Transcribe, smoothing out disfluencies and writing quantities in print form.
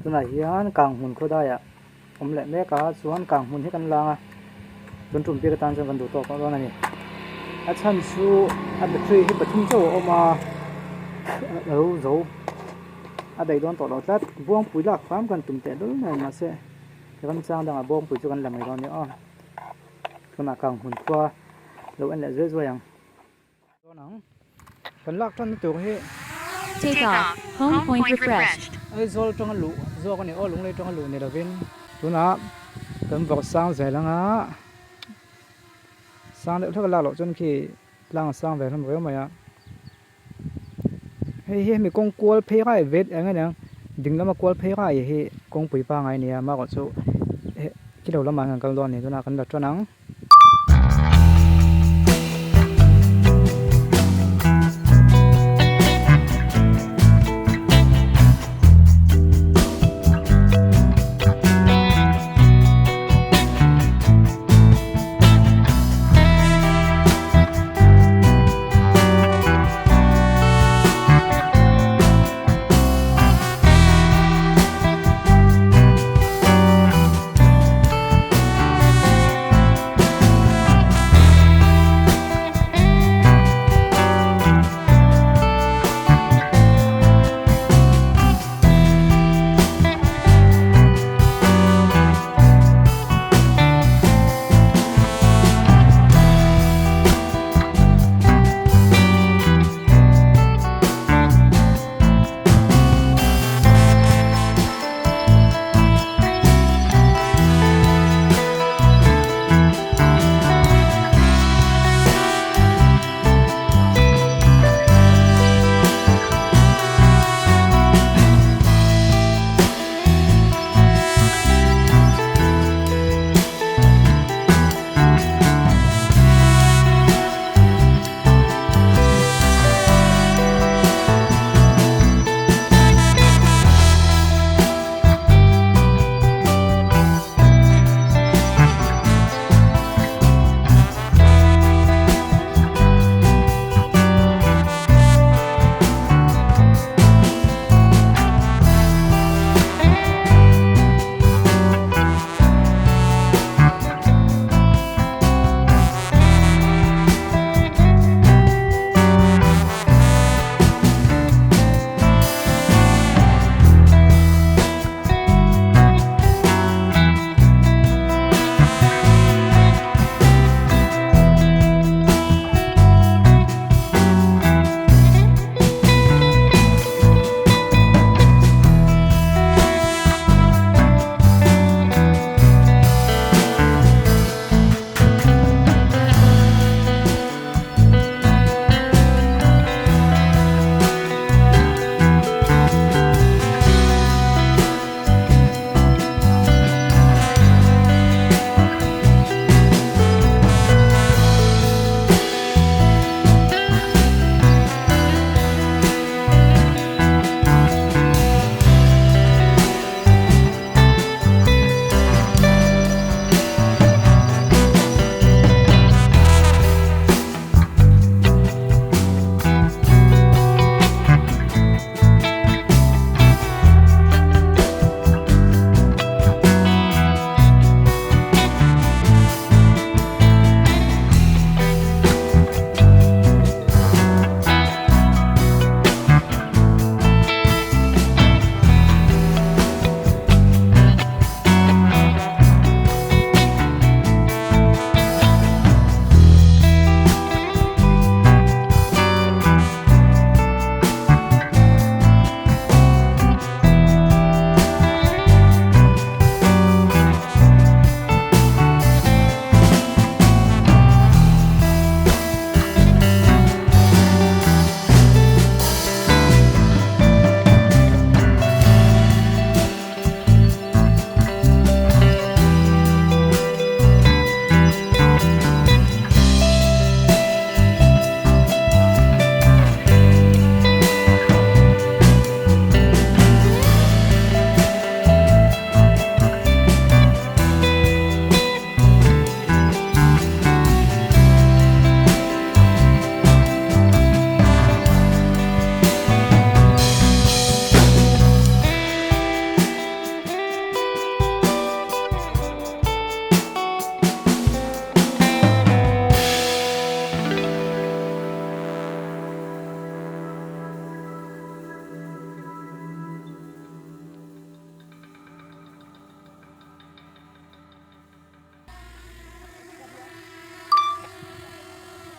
Tunah hian kang hmun khaw daiah awm leh mek a chuan kang hmun hi kan lang a tun tum bik atan chuan kan duh tawk dawn a ni a chhan chu a battery hi pathum chauh a awm a a lo zo a daih dawn tawh lo tlat buangpui lak hram kan tum teh lul mai mahse ramchang dangah buangpui chu kan la mai dawn a ni aw tunah kang hmun khua lo en leh zuai zuai ang. Dawn ang. Kan lak tan na tur hi. Take off, home point refreshed. Aizawl atanga luh zawk a ni aw, Lunglei atanga luh ni lovin. Tunah kan vawrh sang zel anga sang deuh hlek a lak loh chuan khi tlang a sang ve hlawm riau mai a. Hei hi hemi kawng kual phei rai vet eng aniang ding lama kual phei rai hi kawngpui pangngai a ni a, amaherawhchu khi lo lamah hian kan kal dawn a ni tunah kan la tan ang.